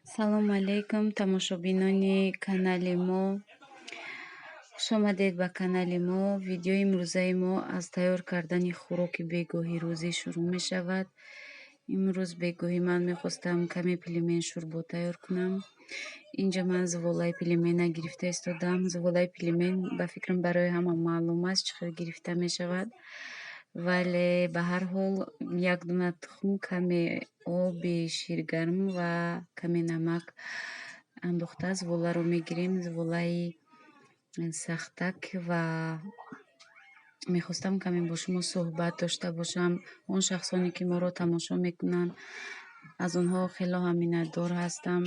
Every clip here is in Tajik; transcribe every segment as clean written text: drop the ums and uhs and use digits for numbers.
Салому алейкум, тамошобинони канали мо. Хушомадед ба канали мо. Видеои имрӯзаи мо аз тайёр кардани хӯроки бегоҳи рӯзӣ шурӯъ мешавад. Имрӯз бегоҳӣ ман мехостам каме пельмен шӯрбо тайёр кунам. Инҷа ман зуволаи пельмена гирифта истодам. Зуволаи пельмен, ба фикрам, барои ҳама маълум аст, чӣ хел гирифта мешавад. Вале ба ҳар ҳол як дона тухм, каме оби ширгарм ва каме намак андохта зуволаро мегирем. Зуволаи сахтак. Ва мехостам каме бо шумо суҳбат дошта бошам. Он шахсоне, ки моро тамошо мекунанд, аз онҳо хело ҳам миннатдор ҳастам.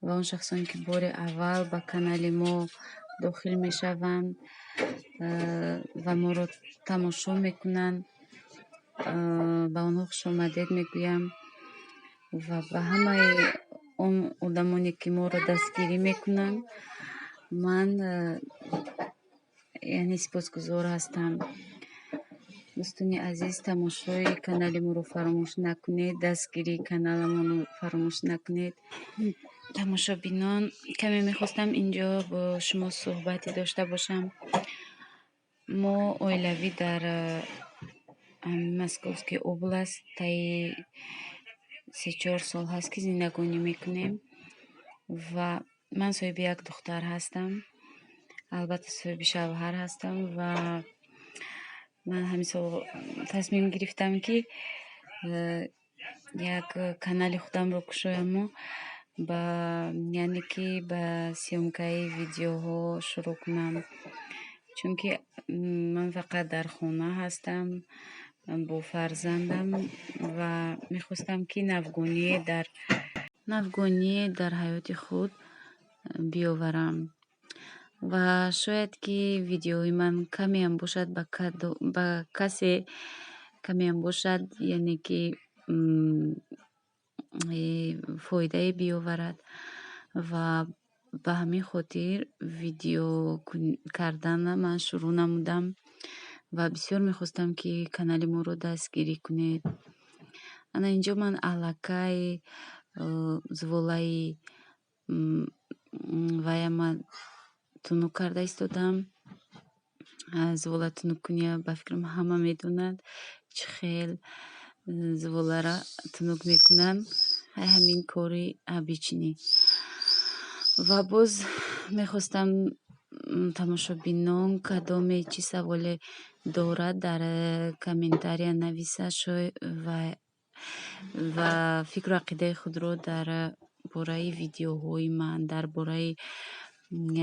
Ва он шахсоне, ки бори аввал ба канали мо дохил мешаванд ва моро тамошо мекунанд, ба онҳо хушомадед мегӯям ва ба ҳамаи он одамоне, ки моро дастгирӣ мекунанд, ман яъне сипосгузор ҳастам. Дӯстони азиз, тамошои канали моро фаромӯш накунед, дастгирии каналамонро фаромӯш накунед. Тамошобинон, каме мехостам инҷо бо шумо суҳбате дошта бошам. Мо оилавӣ дар Московский область таи 3-4 сол ҳаст, ки зиндагонӣ мекунем, ва ман соҳиби як духтар ҳастам, албатта соҳиби шавҳар ҳастам. Ва ман ҳамин сол тасмим гирифтам, ки як канали худамро кушояму ба яъне ки ба съёмкаи видеоҳо шурӯъ кунам, чунки ман фақат дар хона ҳастам бо фарзандам ва мехостам, ки навгоние дар ҳаёти худ биёварам. Ва шояд, ки видеои ман камеам бошад, ба касе камеам бошад, яъне ки фоидае биёварад. Ва ба ҳамин хотир видео кардана ман шурӯъ намудам ва бисёр мехостам, ки канали моро дастгирӣ кунед. Ана инҷо ман аллакай зуволаи ваяма тунук карда истодам. Зувола тунуккуния, ба фикрам, ҳама медонад, чӣ хел зуволаро тунук мекунанд. Ҳамин кори обычный. Ва боз мехостам, тамошобинон, кадоме чӣ саволе дорад, дар комментария нависад ва фикру ақидаи худро дар бораи видеоҳои ман, дар бораи,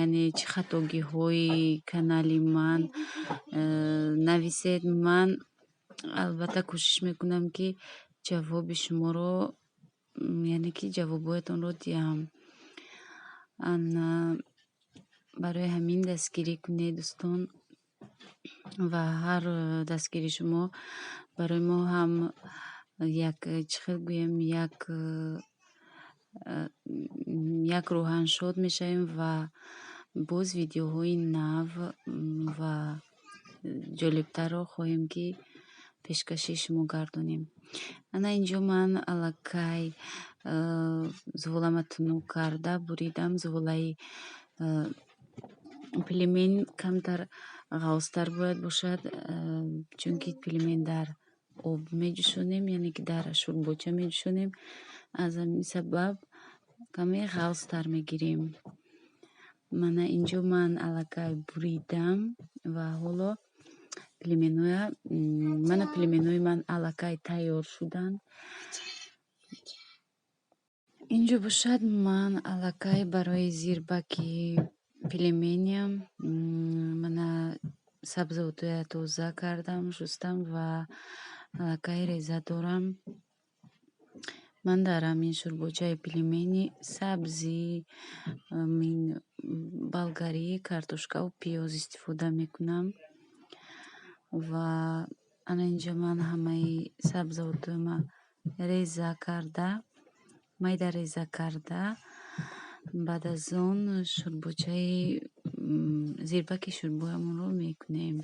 яъне, чӣ хатогиҳои канали ман нависед. Ман албатта кӯшиш мекунам, ки ҷавоби шуморо, яъне ки ҷавобҳоятонро диҳам. Ана барои ҳамин дастгирӣ кунед, дӯстон, ва ҳар дастгирии шумо барои мо ҳам як, чӣ хел гӯем, як рӯҳан шод мешавем ва боз видеоҳои нав ва ҷолибтарро хоҳем, ки пешкаши шумо гардонем. Ана инҷо ман аллакай зуволама тунук карда буридам. Зуволаи пельмен камтар ғафзтар бояд бошад, чунки пельмен дар об меҷӯшонем, яъне ки дар шӯрбоча меҷӯшонем. Аз ҳамин сабаб каме ғафзтар мегирем. Мана инҷо ман аллакай буридам ва ҳоло пельменоя, мана пельменои ман аллакай тайёр шуданд. Инҷо бошад, ман аллакай барои зирбаки пельмениам мана сабзавотҳоя тоза кардам, шустам ва аллакай реза дорам. Ман дар ҳамин шӯрбочаи пельмени сабзӣ, болгарӣ, картошкаву пиёз истифода мекунам. Ва ана инҷо ман ҳамаи сабзавотҳояма реза карда, майда реза карда, баъд аз он шӯрбочаи зирбаки шӯрбоямонро мекунем.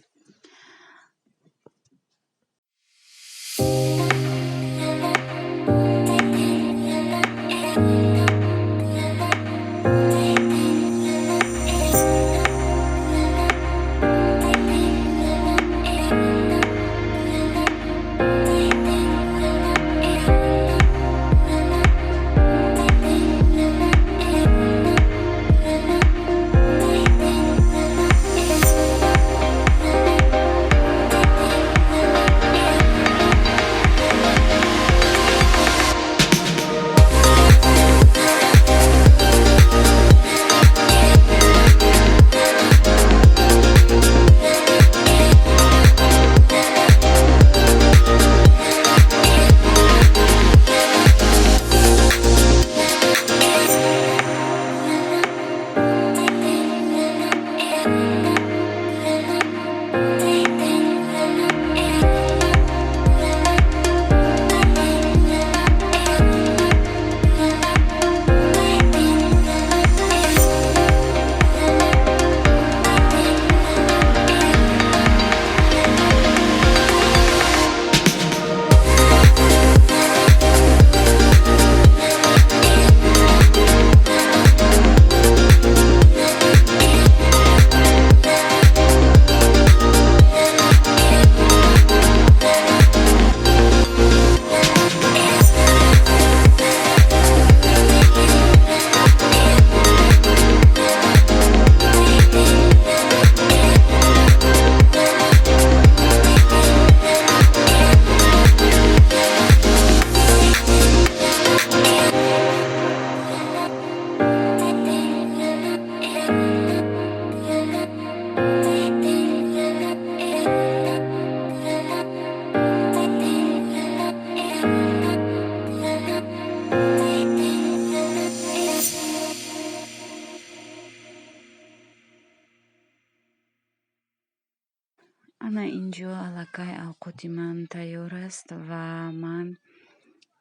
Ана инҷо аллакай авқоти ман тайёр аст ва ман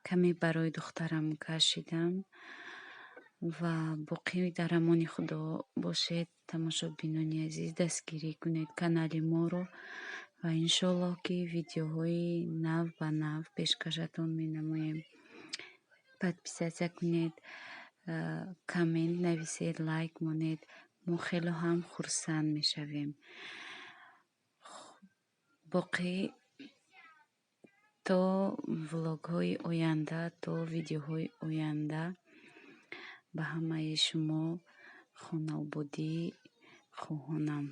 каме барои духтарам кашидам ва боқӣ дар амони Худо бошед, тамошобинони азиз, дастгирӣ кунед канали моро ва иншоаллоҳ, ки видеоҳои нав ба нав пешкашатон менамоем. Подписаться кунед, коммент нависед, лайк монед, мо хело ҳам хурсанд мешавем. Боқӣ то влогҳои оянда, то видеоҳои оянда ба ҳамаи шумо хонаободӣ хоҳонам.